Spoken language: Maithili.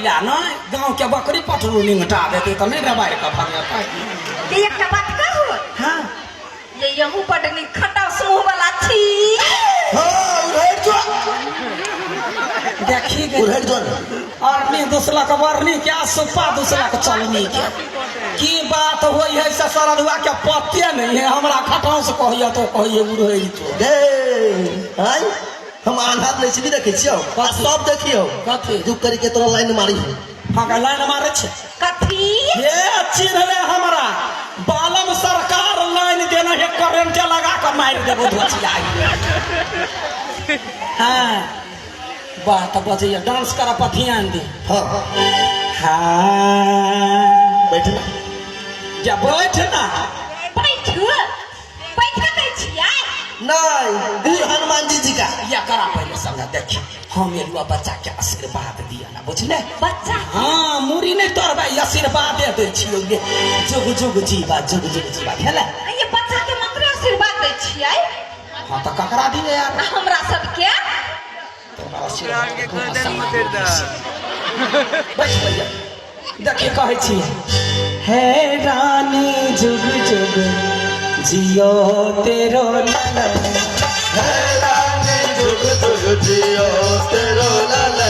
कैला नहि गाँव के बकरी पटरू निंगटा देतै तऽ नहि रबाड़ि कऽ भगेतै। ये एकटा बात कहू? हाँ। ये यहू बड नीक खटास मुंह वाला छी। हाँ, उधर जो। देखी गे। उधर जो। अरनी दुसलक बरनी के आ सुप्पा दुसलक चलनी के की बात होई है से सरदुआ के पते नहीं है। हमरा खटास कहैया तो कहैया उड़ै तो। गे आय हम आन्हर नहीं छी, देखै छियौ आ सब देखियौ। कथी? दुख करी के तोरा लाइन मारी। हाँ का लाइन मारे छे? कथी? ये चिन्हले हमरा बालम सरकार लाइन देना है, करेंट लगा के मार देबो धोचिया। हाँ बात बजैया, डांस कर पर ध्यान दे। हाँ। हाँ। बैठ ना। जा बैठ ना। बैठ बैठ दै छियै। नहीं, बूढ़ हनुमान जी जी का या करा पहले सब देखी हम एलुआ बच्चा के आशीर्वाद दिया ना, बुझले? बच्चा? हाँ, मुड़ी नहीं तोड़बै, आशीर्वाद दे दै छियौ गे। जुग जुग जीवा, जुग जुग जीवा भेलै। ये बच्चा के मात्र आशीर्वाद दै छियै? हाँ तऽ ककरा दियै यार? आ हमरा सबके? तोरा आशीर्वाद तोरा सामान बैठ भैया। देखिए कहै छियै, हे रानी जुग जुग जियो तेरो लाल। हे रानी जुग जुग जियो तेरो लाल।